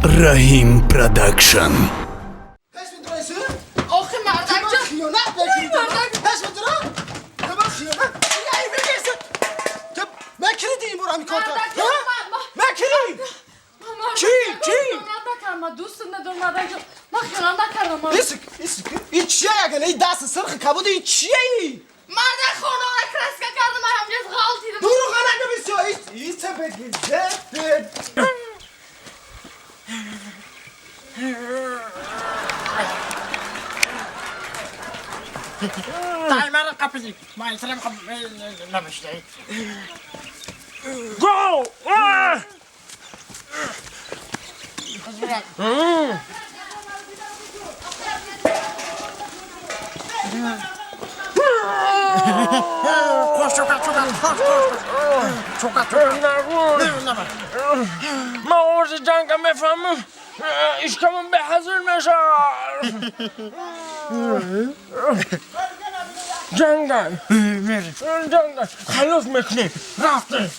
Раҳим Продакшн. Охи, мардакҷон. Хиёнат мекунӣ ту. Мардак. Пеш медора, ту ба хиёнат ай бигирсӣ, ту мекунӣ ин бор ҳамин корта. Мардакҷон, Мекунӣ. Чӣ? Чӣ? Хиёнат накардам, ман дӯст надорам, мардакҷон. Ман хиёнат накардам. Исик, исик, ин чия? Яган ин даст сирхи кабуд, ин чия ин? Мардак, хонора краска кардам, ман ҳамҷаз ғалтидам. Дурӯға нагӯ бисёр. Иса бигир. Таймер қапидӣ. Ман инсалам набиштаи. Go! Ah! Кош, чука, чука, кош, кош. Чука, чука. Ман овози ҷанга мефаҳмам, ишкамон беҳазир мешавад. Ҷанга, ҷанга, халос мекунем, рафтем.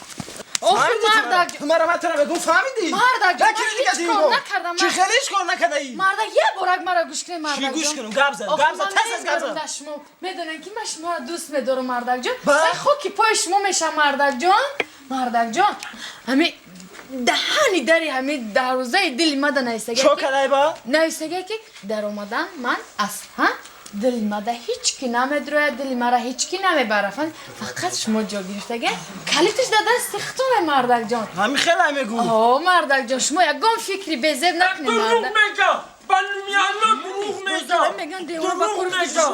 Охи, мардак. Мара, ман тура бегум, фаҳмидӣ? Мардак, Накунӣ ман дига ҳеҷ дин кор бор. накардам, Чӣ, хеле ҳеҷ кор накардаӣ? Мардак, як борак мара гӯш кунед, Чӣ мардакҷон. гӯш кунам? Гап зан, Охи, гап зан, ман тез тез гап зан. медонам, да шумо медонем, ки ман шуморо дӯст медорам, мардакҷон. Ба? Ман хоки пои шумо мешам, мардакҷон. Мардакҷон, ҳами даҳани дари ҳами дарвозаи дили мада нависага Чо кадай ба? Нависага, ки даромадан ман аст, ҳа, дили мада ҳеҷ ки намедрояд, дили мара ҳеҷ ки намебара, фақат шумо ҷо гирифтага, калиташ дар дасти худтоне, мардакҷон. Ҳамин хеле мегӯ. О, мардакҷон, шумо ягон фикри безеб накунед, Дурӯғ мардак. мега, ба номи дурӯғ мега. Меган девона ба Дурӯғ кори мега.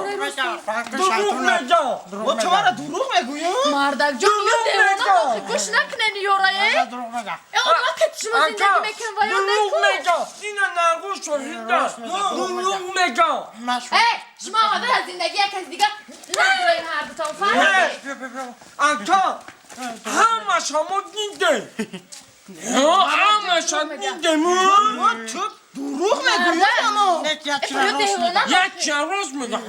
Дурӯғ мега. Мо ту мара дурӯғ мегӯӣ? Мардакҷон, ё Дурӯғ девона. мега. Охи, гӯш накунед ёрае. Дурӯғ мега. Э, ма ки шумо зиндагӣ мекунем ва ё Дурӯғ неку. мега. Ина нарғуш шоҳида. Дурӯғ мега. Э, шумо омада аз зиндагӣ як кас дига надроен, ҳардутон, фаҳмидед? Ака, ҳамаша мо дидем, ҳамаша дидем. Мо ту дурӯғ мегӯӣ, ано? Ё девона. Як рост мега.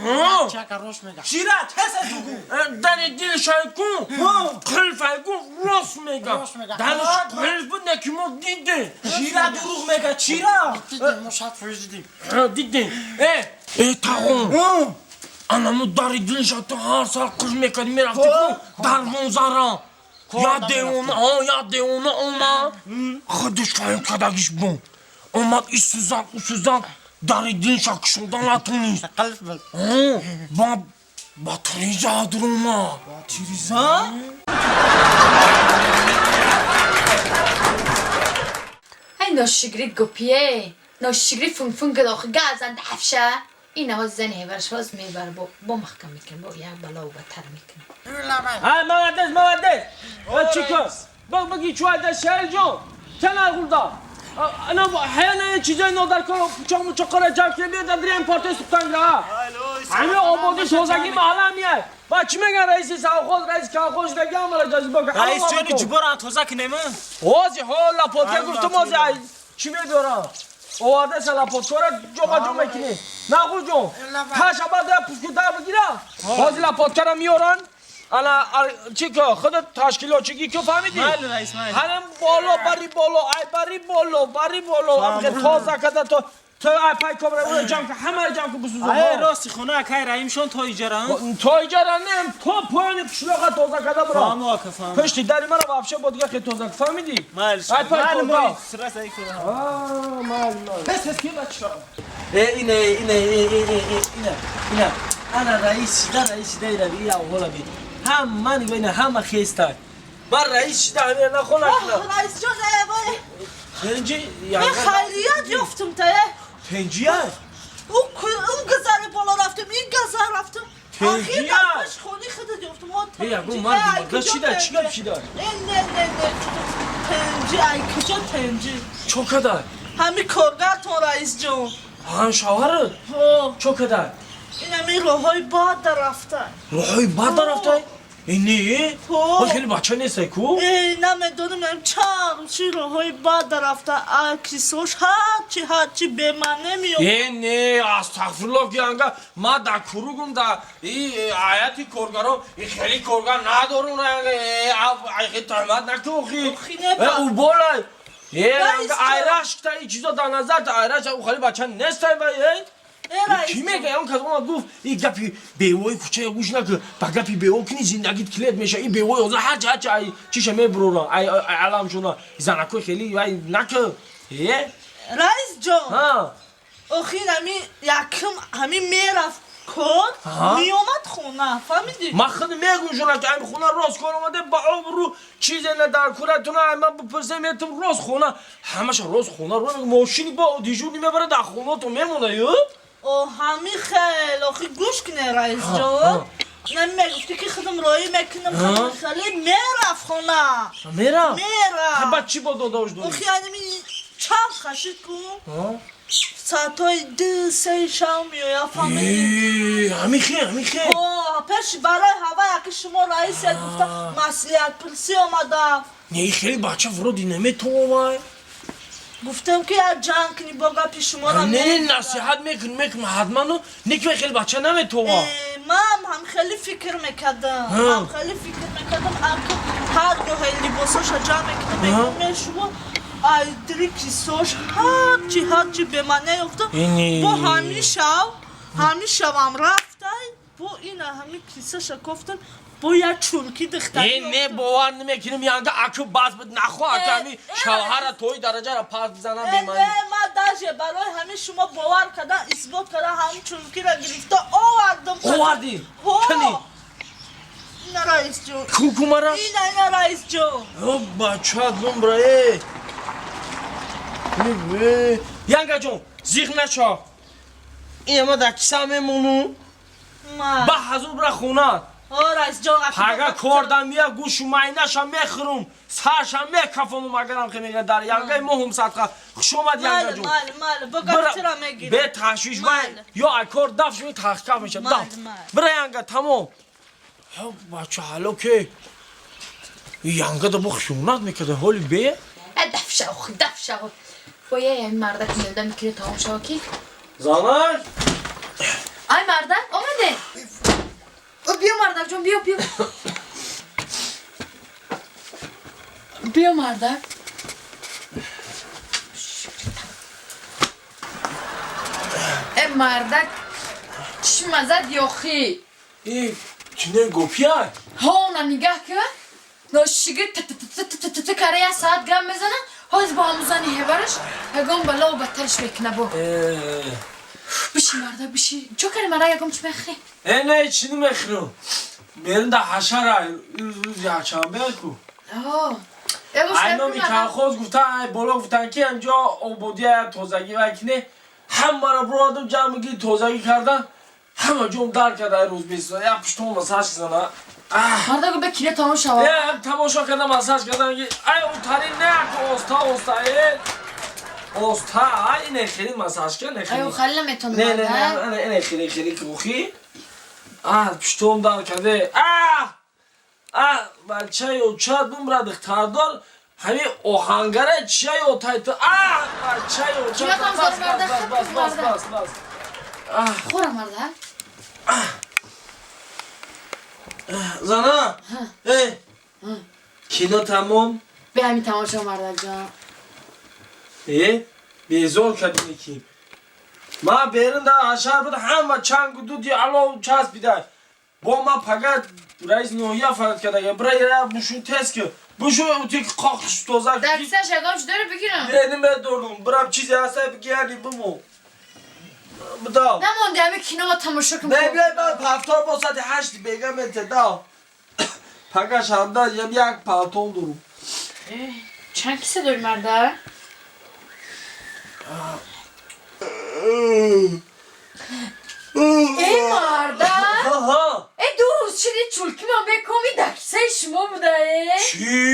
Чака рост мега. Чира, тез тез бугӯ. Дари дилшайку қилфайку рост мега. Рост мега. Дариш қилф буд, не ки мо дидем. Чира дурӯғ мега, чира? Дидем, мо 100% дидем. Дидем. Э, тағон, анамо дари дилша ту ҳар сар қилф мекарди, мерафти ку дарвозара. Я девона, я девона омад, худаш фаҳм кардагиш бу, омад, исӯзак усӯзак, дари дилша кушода натонист. Қилф буд. Ба тиреза дуромад. Тиреза? Ай, ношигри гупие, ношигри фунфун гидохи газан дафша. Ина зани ҳеварш ҳоз мебар, бо маҳкам мекунем, бо як балову батар мекунем. Ha, молодец, молодец. Чико? Бак, баги чуайда шаҳр ҷон. Чана гулда. Ана ҳаяна чизои нодаркор, пучоқ мучоқора ҷамъ кунем, биё дар порте сухтангра. Ҳами ободи тозагӣ маҳалла мияй. Ба чӣ меган, раиси совхоз, раиси колхоз даги ҳамара ҷазиба. Раис ҷони, ҷуборам тоза кунем? Ҳози ҳо лапотка гуфтум, ҳози ай чӣ медорам? Овардаша лапоткора, ҷоба ҷо мекунӣ. Нағу ҷон. Таша баъд пускудар бигира. Ҳози лапоткара миёран. Ана чӣ ко худат ташкилотчигӣ ко, фаҳмидӣ? Майли, раис, майли. Ҳанам боло бари боло, ай бари боло, бари боло, ам тоза када, то ай пай кобра ура ҷамъ ка, ҳамаро ҷамъ ку, бисӯзон. Ай, рости, хона акай Раимшон то иҷара? То иҷара нем, то поёни қишлоқа тоза када бира. Фаҳмо, ака, фаҳмо. Пушти дари мара вообще бо дига хе тоза ку, фаҳмидӣ? Майли. Ай пай Майли. кобра. Мо сира саи кунам. Майли, майли. Тез тез ки, бача. Э, ине, ине, ине, ине. Ана раис шида, раис шида, ира би, аввала би. Ҳама нигоҳ, ина ҳама хестай. Бар раис шида ҳамина нахона кунам. Раис ҷон, вой. Тенҷи. Мен хайрият ёфтум та. Тенҷия? Ӯ гузари боло рафтум, ин газар рафтум. Охир дар Тенҷия? пеш хони худат ёфтум. Э, ягон марди мурда чида, чӣ гап шида? Не, не, не, не. Тенҷи, ай куҷо тенҷи? Чо кадай? Ҳами коргартон, раис ҷон. Ҳам шавҳарат? Ҳо. Чо кадай? Ин ҳами роҳҳои бад дарафта. Роҳҳои бад дарафтай? Э, не? Ҳо. Ҳо, хеле бача нестай ку? Э, намедонам, чанд чи роҳҳои бад дарафта, аксош ҳарчи ҳарчи бемаъне меёбад. Э, не, астағфируллоҳ, ки анга ма дар куругум, да и ҳаяти коргарон и хеле коргар надорум. Э, туҳмат наку, охи. Охи, не. Э, уболай. Айраш та и чизо дар назар та айраш у хали бача нестай вай э? Кӣ мега он кас омад гуфт и гапи бевои кӯчая гӯш накун, ба гапи бево кини зиндагит килет меша. И бевои ҳозир ҳарчи ҳарчи ай чиша мебурора, ай аламшона занакои хели вай накун. Э? Раис ҷон. Ҳа. Охир ҳами якм ҳами мерафт кор, меомад хона, фаҳмидӣ? Ман худ мегӯшонам ки ами хона рост кор омаде ба обрӯ чизе на дар куратуна ман бипурсем метум рост хона ҳамаша рост хона ро мошини бо дижурни мебара дар хонато мемона ю. О ҳами хел охи гӯш куне раис ҷон. Намегуфтӣ ки худам роӣ мекунам, худам хеле мерафт хона. Мерафт? Мерафт. Ба чӣ бо додош дорӣ? Охи анами чанд хашид кун? Соатҳои 2-3 шав меояд, фаҳмидӣ? Ҳамихе, ҳамихе. О, пеш барои ҳава яки шумо раисе гуфта маслиҳатпурсӣ омадам. Не, хеле бача вроде наметавонай. Гуфтам ки як ҷанг кунӣ бо гапи шуморо. Не, насиҳат мекун, мекун ҳатману не ки хеле бача наметавон. Ман ҳам хеле фикр мекардам, ҳам хеле фикр мекардам, ҳар гоҳе либосоша ҷамъ мекунам, мегӯм мешумо ай дри кисош ҳарчи ҳарчи бемаъне ёфтам. Бо ҳамин шав, ҳамин шавам рафтай, бо ина ҳамин кисаша кофтам, бо як чулки духтари. Не, не, бовар намекунам, янга аку бас буд нахо ака ҳами шавҳара тои дараҷара пас бизанам бемаъни. Не, ман даже барои ҳамин шумо бовар кардан, исбот кардан ҳамин чулкиро гирифта овардам. Овардӣ? Кани? Ина раис ҷон. Ку ку мара? Ина, ина раис ҷон. О бача думбра э. Янга ҷон, зиқ нашо. Ин ма дар киса мемону. Ба ҳазур бира хона. О раис ҷон, Пага кордам мия гӯшу майнаша мехӯрум, сарша мекафонум агарам ки мега дар янгаи моҳум садқа. Хуш омад янга ҷон. Майли, майли, бо гапчира мегирам. Бе ташвиш вай ё ай кор даф шуми тахкаф меша. Даф. Бира янга тамом. Бача ҳало ки янга да бо хиёнат мекарда ҳоли бе? Даф шав, даф шав. Боя ин мардак меода мекунӣ тамом шава ки? Занак! Ай мардак омаде. Биё мардак ҷон, биё, биё. Биё мардак. Э мардак чишма зад ёхӣ. Э чине гопия? Ҳо, на нигаҳ кун. Ношигир т кара як соат гап мезана, ҳозир бо ҳамун зани ҳевараш ягон бало бадтарш мекуна бо. Биши мардак, биши. Чо кари мардак ягон чи мехӯрӣ? Э не, чӣ намехӯрам. Берун да ҳашара рӯзи якшанбе ку. Ай номи колхоз гуфтан, ай боло гуфтан ки инҷо ободия тозагӣ вай кине ҳамаро буровардам ҷамъ ги тозагӣ кардан ҳама ҷом дар карда ай рӯз бест. Як пуштон масаж зана. Мардак бе кино тамошо шава. Э тамошо кардам, масаж кардам ки ай утари не оста оста э оста ай не хели масаж кар не хели. Ай хали наметонам. Не не не не хели хели кухи. А пуштон дар карде. А а бачаи оча бумра духтардор ҳамин оҳангара чия ётай ту. А бачаи оча бас бас бас бас бас бас. Хӯра мардак. Зана, э кино тамом? Бе ҳамин тамошо мардак ҷон. Э безор кардини ки. Ма берун да ҳашар буд ҳама чангу дуди алов часпида. Бо ма пага раис ноҳия фарад кардага. Бира я бушу тез ки. Бушу ути қоқш тоза. Дар кисаш ягон чӣ дори бигирам? Не, намедонам. Бирам чизе ҳаста бигирани бимон. Бдав. Намонди ҳамин кино ма тамошо кун. Не, биёй ман пафтор бо соати 8 бега метедав. Пага шанда як палтон дорум. Чанд киса дори марда? Э марда! Э ду рӯз шиди чулки ман бекоми дар кисаи шумо буда э? Чӣ?